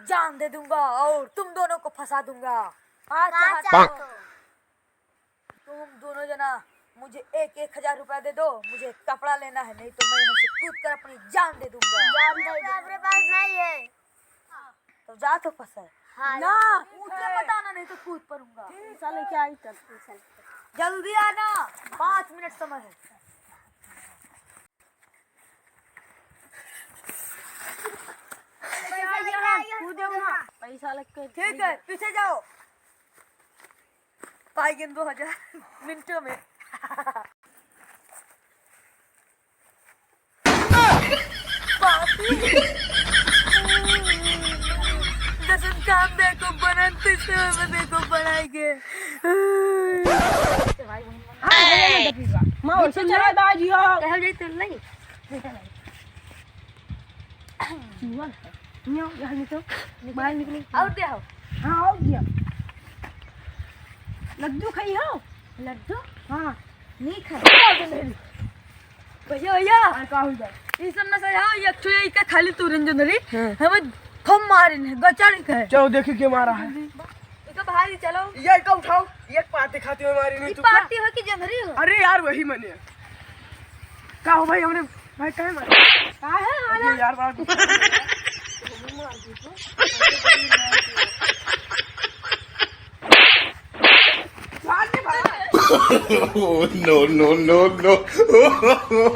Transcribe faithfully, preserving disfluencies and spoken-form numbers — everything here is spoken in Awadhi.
जान दे दूंगा और तुम दोनों को फंसा दूंगा। हाँ, हाँ, चाहता हूँ। तुम दोनों जना मुझे एक एक हजार रुपया दे दो, मुझे कपड़ा लेना है, नहीं तो मैं यहाँ से कूद कर अपनी जान दे दूंगा। जान दे दो। अपने पास नहीं है। तो जा तो फंसा। हाँ, ना, जा। मुझे बताना, नहीं तो कूद पड़ूंगा। पैसा लेके आई तब। जल्दी आना, पाँच मिनट समय है। पैसा ये है, कूदे ना। पैसा लग के ठीक है, पीछे जाओ। पाई गेन दो हजार मिनटों में। बाप रे। जैसन काम देखो बनन, तैसे में देखो बनाई के। माँ, उसे चला बाजी हो। कहल जाई तो नहीं। चुआ है। नियो, यहाँ निकल। बाहर निकल। और दे हो। हाँ, और दिया। लड्डू खाई हो? लड्डू? हाँ। नहीं खाई। भैया, भैया। हाँ, का हो जाए? ये सब ना सजाओ, ये एक ठो ये का खाली तू रंजन रे। हाँ। हमें खूब मारिन है, गचड़ के है। चलो, देखी के मारा है। इका बाहर ही चलो। ये का उठाओ, ये पार्टी खाती हुई मारी नहीं ये तू का? पार्टी हो कि जंगरी हो? अरे यार, वही मने। का हो भाई, हमने भाई काहे मारा? काहे मारा? अरे यार, बड़ा गुस्सा। मार दे भाई। Oh, no, no, no, no।